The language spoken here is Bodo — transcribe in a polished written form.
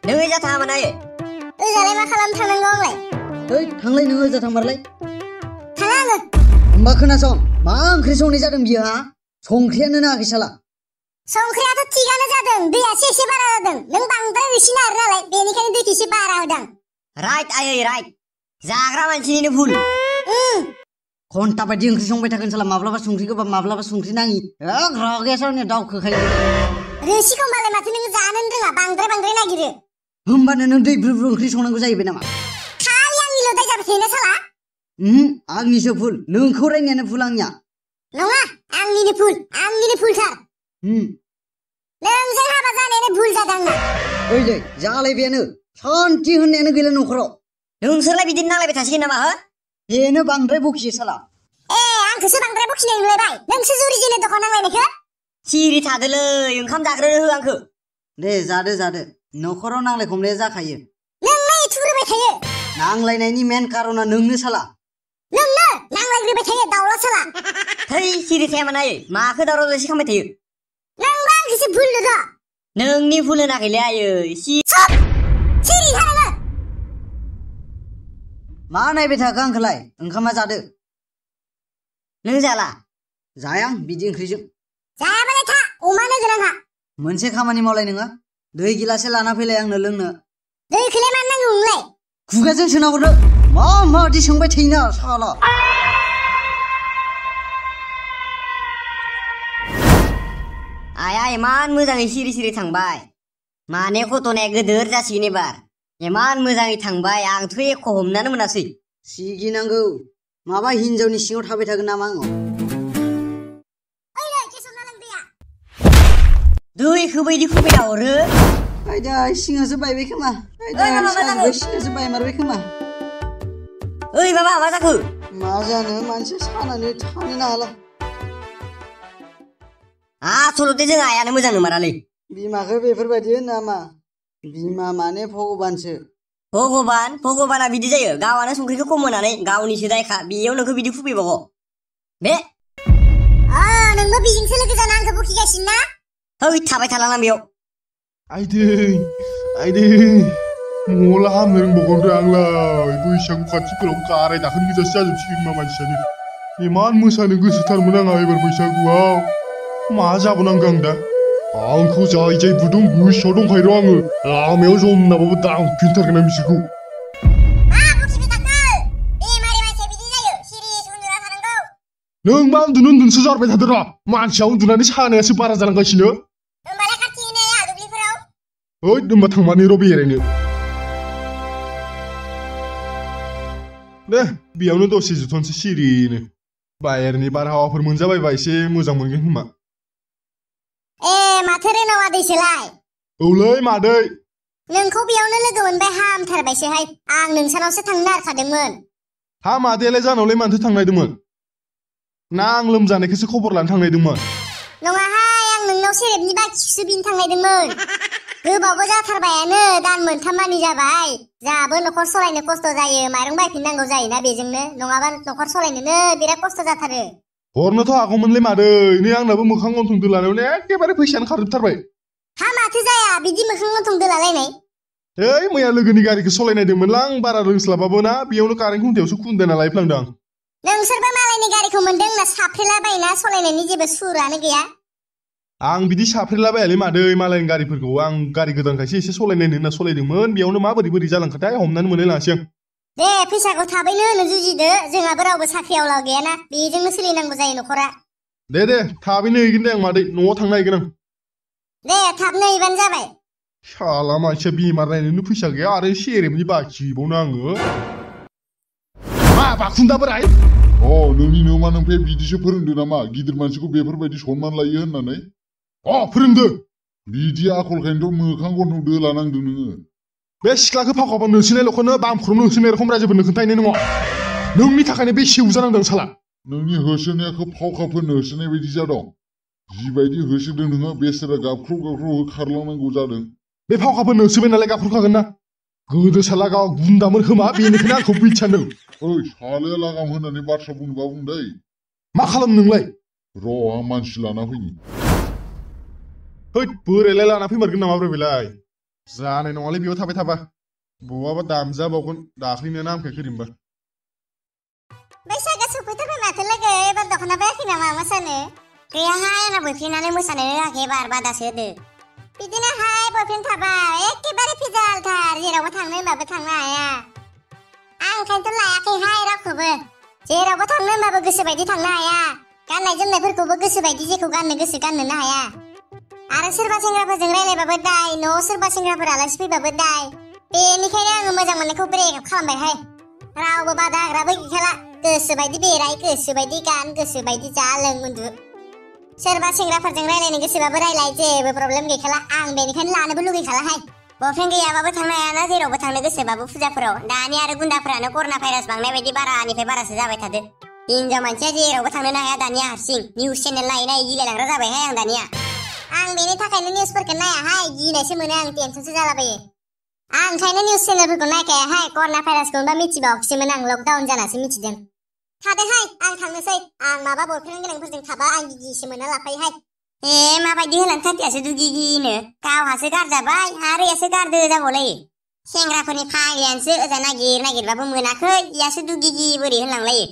नों ओजा थाङा मानो? ओजालाय मा खालामनो थांनांगौ आंलाय? ओइ थांलाय नोङो ओजा थांमारलाय। थाङा आङो। होमबा खोनासं मा ओंख्रि संनाय जादों बियो हा? संख्रियानो नाङाखै साला। संख्रियाथ' थिगानो जादों, दैयासो एसे बारा जादों। नों बांद्राय रोसि नारो नालाय बेनिखायनो दैखौ एसे बारा होदों। राइट आयै राइट। जाग्रा मानसिनिनो भुल। घन्टा बायदि ओंख्रि संबाय थागोन साला माब्लाबा संख्रि गोबाब माब्लाबा संख्रि नाङि। रागायासो आंनिया दावखोखायो। रोसिखौ मालाय माथो नों जानोनो रोङा बांद्राय नागिरो। होमबानो नों दै ब्रु ब्रु ओंख्रि संनांगौ जाहैबाय नामा? खालि आंनिल' दाय जाबाय थायोना साला। आंनिसो भुल नोंखौ रायनायानो भुल आंनिया। नङा आंनिनो भुलथार। नोंजों हाबा जानायानो भुल जादों आंना। ओइलै जालायबायानो सान्थि होननायानो गैला न'खराव। नोंसोरलाय बिदिनो नांलायबाय थासिगोन नामा हो? बेनो बांद्राय बखियो साला। आंखौसो बांद्राय बखिनाय नुलायबाय। नोंसो जुरिजेनो दखन नांलायनायखो। सिरि थादोलै ओंखाम जाग्रोनो हो आंखो। दे जादो न'खराव नांलाय खमलाया जाखायो। नोंनो थुग्रोबाय थायो। नांलायनायनि मेन कारना नोंनो साला। नोंनो नांलायग्रोबाय थायो दावला साला। थै सिरि थाया मानो आयै माखो दावराव दावसि खालामबाय थायो? नोंबो आंखौसो भुल नुदो। नोंनि भुल होनाखैलै आयै सिरि था नोङो। मा नायबाय थाखो आंखोलाय? ओंखामा जादो। नों जाला? जाया आं बिदि ओंख्रिजों। जायाबालाय था अमानो गोनांहा। मोनसे खामानि मावलाय नोङो दै गिलासे लाना फैलाय आंनो लोंनो। दैखौलाय मानो नांगौ नोंलाय? खुगाजों सोना हरनो। मादि सोंबाय थायोना साला। आइया इमान मोजाङै सिरि थांबाय। माने घटनाया गोदोर जासिगोन एबार। इमान मोजाङै थांबाय आंथ' एख' हमनानो मोनासै। सिगिनांगौ माबा हिनजावनि सिङाव थाबाय थागोन नामा आङो? दैखौ बायदि फुबायना हरो। आयदा सिङासो बायबाय खोमा। सिङासो बायमारबाय खोमा। ओइ बाबा मा जाखो? मा जानो मानसि सानानै थानोनो हाला। आसलथे जों आइयानो मोजां नोमारालै। बिमाखौ बेफोरबायदि होनो नामा? बिमा माने भगबानसो। भगबाना बिदि जायो गावआनो संख्रिखौ खम होनानै गावनिसो दायखा बेयाव नोंखौ बिदि फुफैबावो बे। नोंबो बिजोंसो लोगो जाना आंखौ बखिगासिनो ना? है थाबाय थालां बेयाव। आइदै मला हामनो रोंबावगोनब्रा आंलाय बैसागु खाथिफोराव गाराय दाखोन गोजासो जाजोबसिगोन मा मानसियानो। इमान मोसानो गोसोथारमोन आंहा एबार बैसागुआव। मा जाबावनांगौ आं दा? आंखौ जाय बुदों गोसोआव दंखायो र' आङो। लामायाव जमनाबाबो दांफिनथारगोन आं बिसोरखौ। नों मा उन्दुनोसो जारबाय थादोरा? मानसिया उन्दुनानै सानायासो बारा जालांगासिनो। होमबा थांमानि र' बेरायनो। दे बेयावनो दसे जुथनोसै सिरिनो। बाहेरनि बारहावाफोर मोनजाबायबा एसे मोजां मोनगोन खोमा। माथो रोनावा दैसोलाय? औलै मादै। नोंखौ बेयावनो लोगो मोनबाय हामथारबायसोहाय। आं नोंसानावसो थांनो नागिरखादोंमोन। हा मादैयालाय जानावलाय मानोथो थांनायदोंमोन? ना आं लोमजानायखौसो खबर लानो थांनायदोंमोन? नङाहाय आं नोंनाव सेरेबनि बाखिखौसो बिनो थांनायदोंमोन। गोबावबो जाथारबायानो दान मोनथामानि जाबाय। जाहाबो न'खर सलायनो खस्थ' जायो माइरं बायफिननांगौ जायोना बेजोंनो नङाबा न'खर सलायनोनो बिराद खस्थ' जाथारो। हरनोथ' हागौमोनलै मादै नै आंनाबो मोखां गन्थं दोलानायावनो एखेबारे फैसायानो खारजोबथारबाय। हा माथो जाया बिदि मोखां गन्थं दोलालायनाय? मैया लोगोनि गारिखौ सलायनायदोंमोनलां बारा रोंस्लाबाबो ना बेयावनो कारेन्ट खुन्थायावसो खुन्दायना लायफ्लांदों आं। नोंसोरबा मालायनि गारिखौ मोनदों होनना साफ्रेलाबायना सलायनायनि जेबो सुरानो गैया। आं बिदि साफ्रेलाबायालै मादै मालायनि गारिफोरखौ आं गारि गोदानखायसो एसे सलायनायनो होनना सलायदोंमोन बेयावनो माबोरै जालांखोथाय हमनानै मोनलाय लाङासै आं। दे फैसाखौ थाबैनो होनो जुजिदो जोंहाबो रावबो साख्रि आवला गैयाना बेजोंनो सोलिनांगौ जायो न'खरा। दे थाबैनो हैगोन दे आं मादै न'आव थांनो हैगोन आं। दे थाबनो हैबानो जाबाय। शाला मानसिया बेमार नायनोनो फैसा गैया आरो सेरेबनि बाखि हैबावनो आङो। मा बाखुन्दा बोराय? नोंनि नोमा नोमफाया बिदिसो फोरोंदो नामा गिदिर मानसिखौ बेफोरबायदि सनमान लायो होननानै? फोरोंदो। बिदि आखलखायनोथ' मोखां गन्थं दोलानांदों नोङो। बे सिख्लाखौ फावखाबा नोंसोरनायल'खौनो बामख्रम नोंसोरनाय रखम रायजोफोरनो खोन्थाहैनाय नङा। नोंनि थाखायनो बे सेव जानांदों साला। नोंनि होसोनायाखौ फावखाफोरनो होसोनाय बायदि जादों। जिबायदि होसोदों नोङो बेसोरा गाबख्राव होखारलांनांगौ जादों। बे फावखाफोरनो होसोबाय नालाय गाबख्रावखागोन ना। गोदो साला गाव गुन्दामोन खोमा बेनिखायनो आंखौ बैथि सानदों। सालाया लागाम होनानै बाथ्रा बुंनोबा बुंदै। मा खालामनो नोंलाय? र' आं मानसि लाना फैनि। बोरायलाय लाना फैमारगोन नामा बेलाय? जानाय नङालै बेयाव थाबाय थाबा बहाबा दामजाबावगोन दाख्लैनो नामखौ खोरिमबा बैसागो सफैथारबाय माथो लोगो एबार दख'ना बायाखै नामा मोसानो गैयाहाय आंना बयफ्रेन्डआनो मोसानो रोङाखै एबार बादासो होदो बिदिनोहाय बयफ्रेन्ड थाबा एखेबारे फिजालथार जेरावबो थांनो होनबाबो थांनो हाया आं ओंखायनोथ' लायाखैहाय रावखौबो जेरावबो थांनो होनबाबो गोसोबायदि थांनो हाया गाननाय जोमनायफोरखौबो गोसोबायदि जेखौ गाननो गोसो गाननोनो हाया आरो सोरबा सेंग्राफोरजों रायलायबाबो दाय न'आव सोरबा सेंग्राफोर आलासि फैबाबो दाय बेनिखायनो आङो मोजां मोननायखौ ब्रेकआप खालामबायहाय रावबो बादा होग्राबो गैखाला गोसोबायदि बेराय गोसोबायदि गान गोसोबायदि जा लों उन्दु सोरबा सेंग्राफोरजों रायलायनो गोसोबाबो रायलाय जेबो प्रब्लेम गैखाला आं बेनिखायनो लानोबो लुगैखालाहाय बयफ्रेन्ड गैयाबाबो थांनो हायाना जेरावबो थांनो गोसोबाबो फुजाफोराव दानि आरो गुन्दाफोरानो कर'ना भाइरास बांनाय बायदि बारानिफ्राय बारासो जाबाय थादो हिनजाव मानसिया जेरावबो थांनो हाया दानिया हारसिं निउस चेनेल नायै नायै गिलायलांग्रा जाबायहाय आं दानिया आं बेनि थाखायनो निउसफोरखौ नायाहाय गिनायसो मोनो आं टेनसनसो जालाबायो आं ओंखायनो निउस चेनेलफोरखौ नायखायाहाय कर'ना भाइरासखौ होनबा मिथिबावाखैसोमोन आं लकडाउन जानासो मिथिदों थादोहाय आं थांनोसै आं माबा बयफ्रेन्ड गोनांफोरजों थाबा आं गिगिसो मोनना लाफायोहाय माबायदि होलांनो थाथियासो दुगिगिनो गावहासो गारजाबाय आरो यासो गारदो जाबावलायो सेंग्राफोरनि फाग्लियानोसो ओजा नागिरबाबो मोनाखै यासो दुगिगि बोरै होनलांलायो